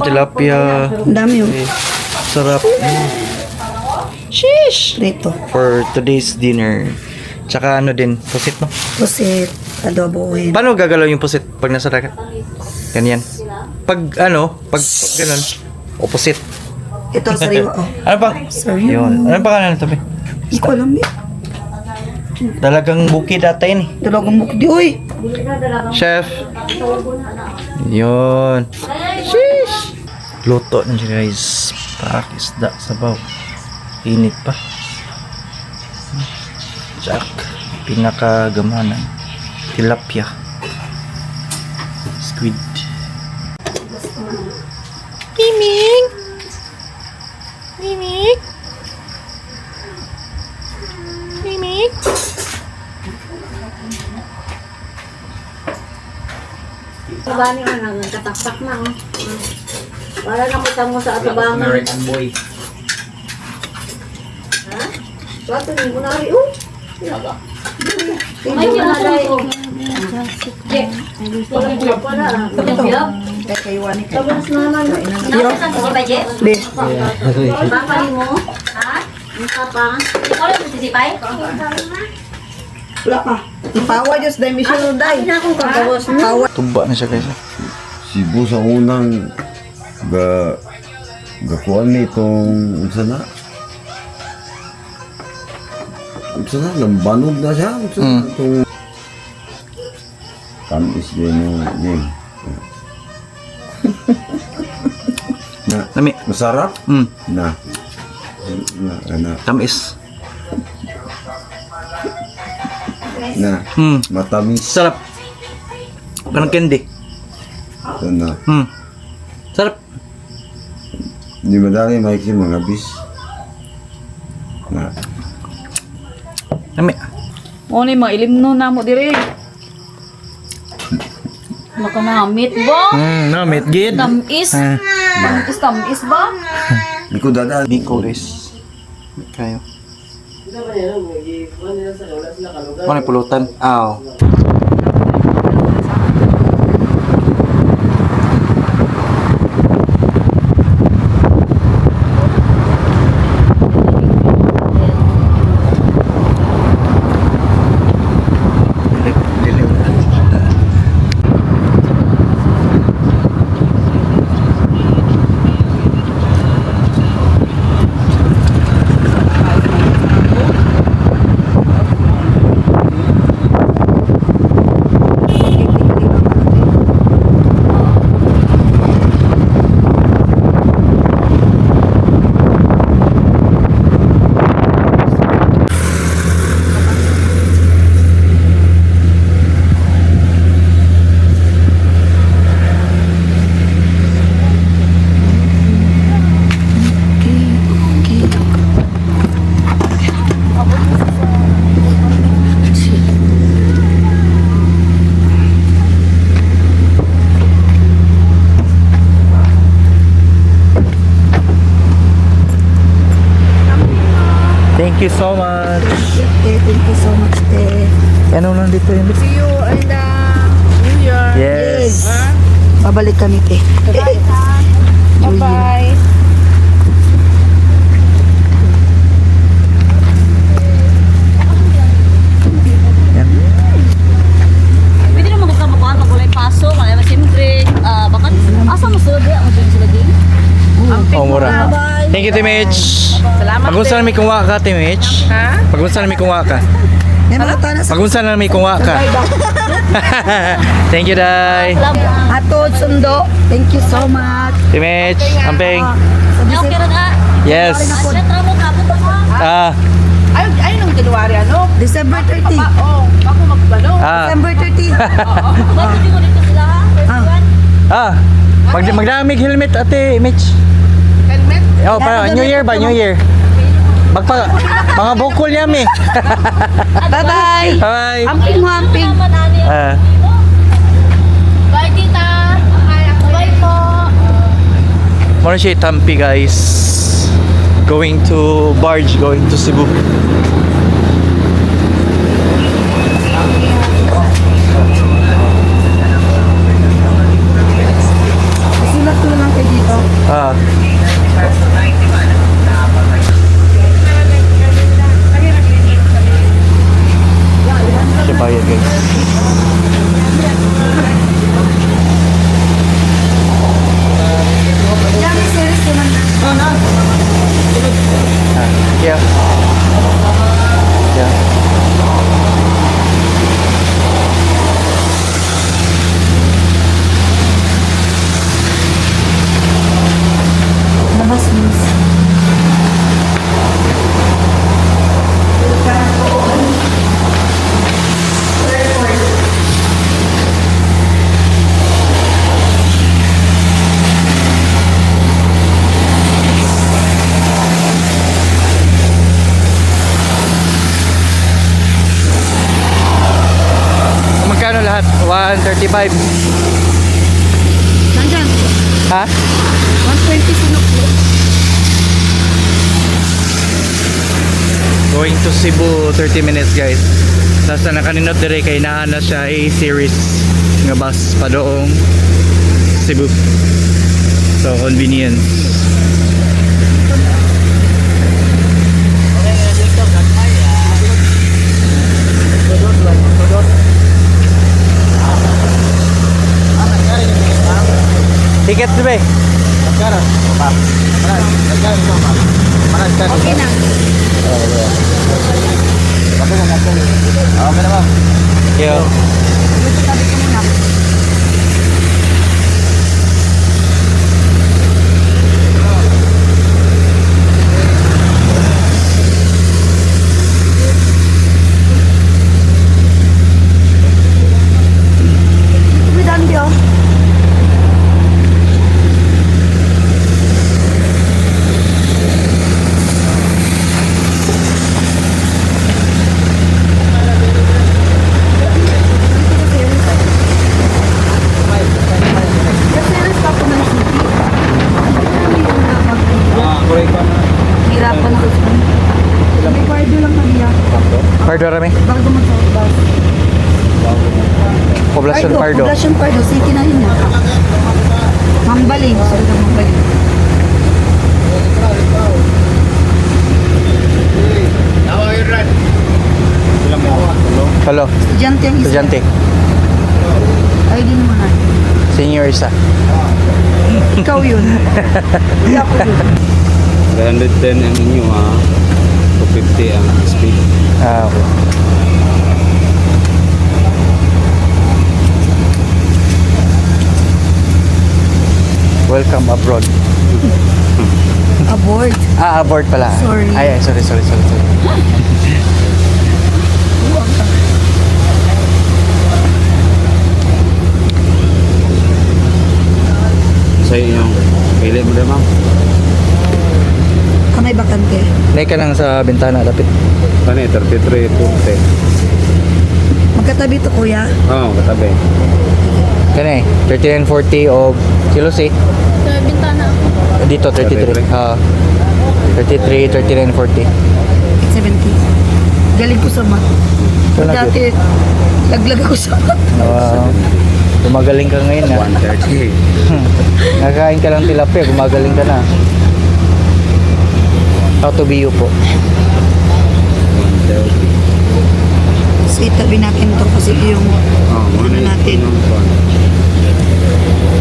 Tilapia. Ang dami oh. Eh, sarap. Sheesh! Prito. For today's dinner. Tsaka ano din, pusit, no? Pusit. Adobohin. Paano gagalaw yung pusit pag nasa dagat? Ganyan. Pag ano, pag ganun, opposite. Ito, sariwa oh. Ano pa? Sariwa. Yun. Ano pangalan nito, be? Hindi ko alam eh. Talagang bukid ata yun eh. Dalagang bukdi, uy. Chef. Yun. Sheesh! Luto na siya, guys. Pak, isda, sabaw. Init pa. Jack. Pinakagamanan. Tilapia. Squid. Miming! Miming! Miming! Bani ka na, nagkataktak na. Oh. Wala na kita mo sa atubangan. American boy. Ha? Wato ni mo na rin. Oh. May kinalay. Wala. Tapos naman. Be. Papa ni mo? Ha? Ang papa? Wala pa. Ipawa Diyos, dahil mission day. Ay, na akong kagawas mo. Pawa. Tumba na siya, guys. Cebu sa unang ga gakuan ni itong unsa na, lambanog na siya, unsa na itong tamis din mo din na. Nami. Masarap na na na Tamis. Na matamis. Sarap. Parang candy. Na. Sarap. Hindi madali maiksi mga bis na. Nami. Mo ni mga ilimno na mo dire. Maka namit ba? No, meat gid. Tamis. Ah. Tamis, tamis ba? Hindi ko dadaan. Biko, guys. Kayo. Ano yung pulutan? Aw. Dilim. Thank you so much. Te, thank you so much, te. Ano nandito yun? See you in the New Year. Yes. Babalik kami, te. Bye-bye. Yan. Pwede naman ka makuha pag walay paso, kaya siyempre, baka asa mo sila di, ang sila di. Oh, mura. Thank you, Timich. Salamat. Pagunsa na may kungwa ka, Timich. Ha? Pagunsa na may kungwa ka. May mga tanas. Pagunsa na may kungwa ka. Thank you, Day. Ato, sundo. Thank you so much. Timich, amping. Sa Okay ra na. Yes. Asya tramo ka punta ka. Ah, Ay, ay, nung January, ano? December 30. Pa, oh, ako magbalo. Ah, December 30. Bakit di ko dito sila ha? Ah. Ah. Magdamig helmet, Ate Mitch. Helmet. Oh, para New Year ba? New Year. Magpa mga bukol yami. Bye-bye. Bye. Amping mo, amping. Ah. Bye, tita. Bye po. Muna siya tampi, guys. Going to barge, going to Cebu. Sulat ko na. 135. Nandyan. Ha? 120 sinuklo. Going to Cebu, 30 minutes guys. Tapos na nakaninot dire kay naa na siya A series nga bus padoong Cebu. So convenience. Ticket ba? Okay na. Thank you. Sabi ko muna. May dandi oh. Kasi pa po ng city. Hirapan ako sa May kwarto lang kami ah. Pardo rami. Bago mag-bus. Poblacion Pardo. Poblacion Pardo. City na yun ah. Mambaling. Sorry ka Mambaling. Hello, Estudyante ang isa. estudyante. Ay, di naman ah. Senior isa. Ikaw yun. Hindi ako yun. 310 ang inyo ah. 250 ang speed. Ah, okay. Welcome abroad. Aboard. Ah, aboard pala. Sorry. Ay, ay, sorry, sorry, sorry, sorry. Sa inyong pili mo din ma'am. Ah, may bakante. Naik ka lang sa bintana, lapit. Kani 33 40. Magkatabi to kuya. Oo, oh, katabi. Kani, 3940 o kilos eh. Sa bintana ako. Dito, 33. 33. Ah, 33, 3940. 870. Galing ko sa math. Wala Dati, laglag ako sa math. Wow. Gumagaling ka ngayon ah. 130. Nakain ka lang tilapia, gumagaling ka na. How to be you po. 130. So, itabi natin to kasi yung Oh, ano natin.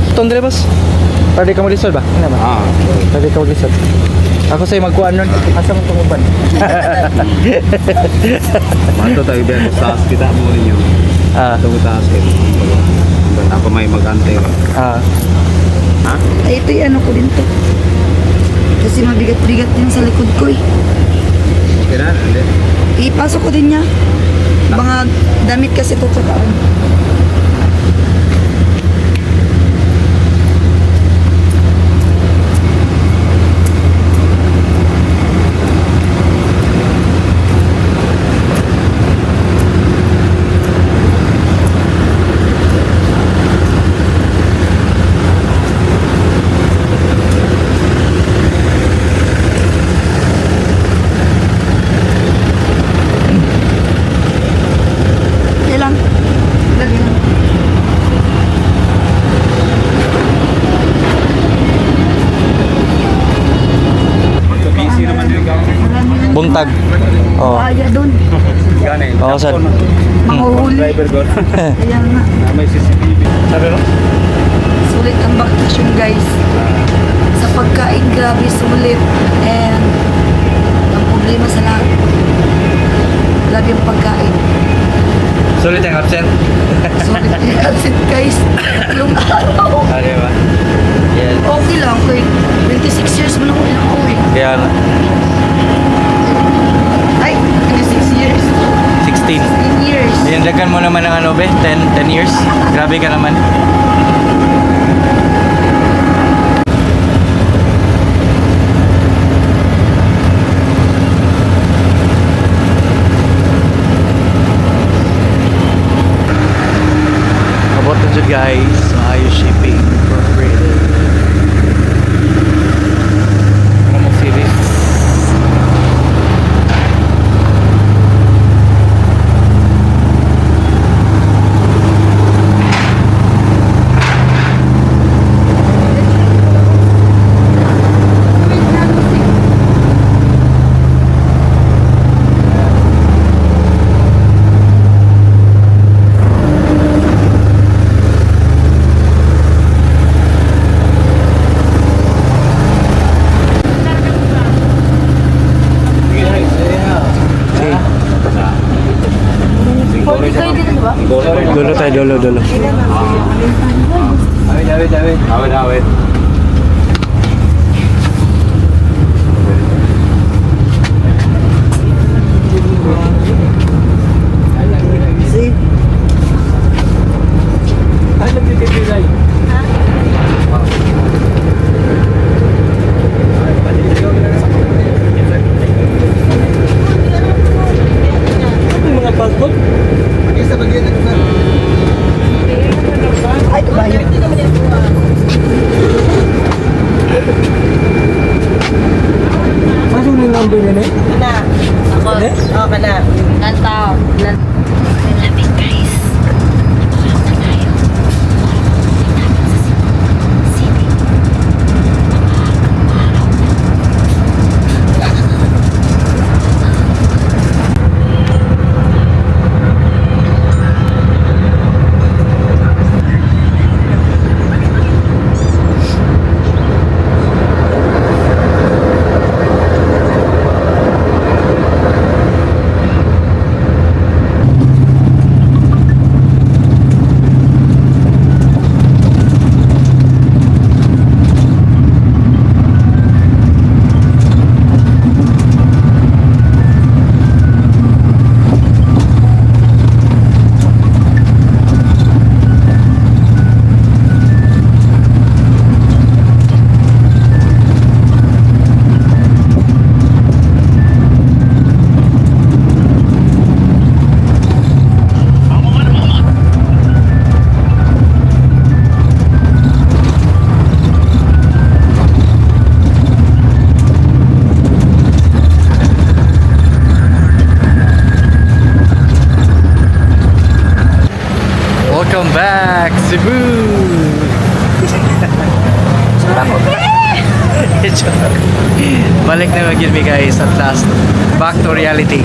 Ito, Andre, boss. Pwede ka maglisod ba? Ano ba? Ah, Pwede ka maglisod. Ako sa'yo magkuhan nun. Asa mo tumuban? Mato tayo ba sa taas kita mo ninyo. Ah, Ato taas kay. Ako may magante. ah. Ha? Ay, ito yung ano ko din to. Kasi mabigat-bigat din sa likod ko eh. Okay na, hindi. Ipasok ko din niya. Mga damit kasi ito tsaka ano. Kailan? Lagi lang. Busy naman din ka. Buntag. Oh. Kaya doon. Gani. Oo, sir. Manguhuli. Driver ko. Kaya nga. May CCTV. Sabi mo? Sulit ang bakasyon guys. Sa pagkain, grabe sulit. And ang problema sa lahat. Grabe ang pagkain. Sulit ang absent. Sulit yung absent guys. Tatlong araw. Ah, di ba? Yes. Okay lang. Kay 26 years mo na ako ako eh. Kaya nga, Ay, 26 years. 16. 16 years. Dinagdagan mo naman ng ano be? 10 years? Grabe ka naman. Welcome back, Cebu! Joke. Balik na magyud mi, guys, at last. Back to reality.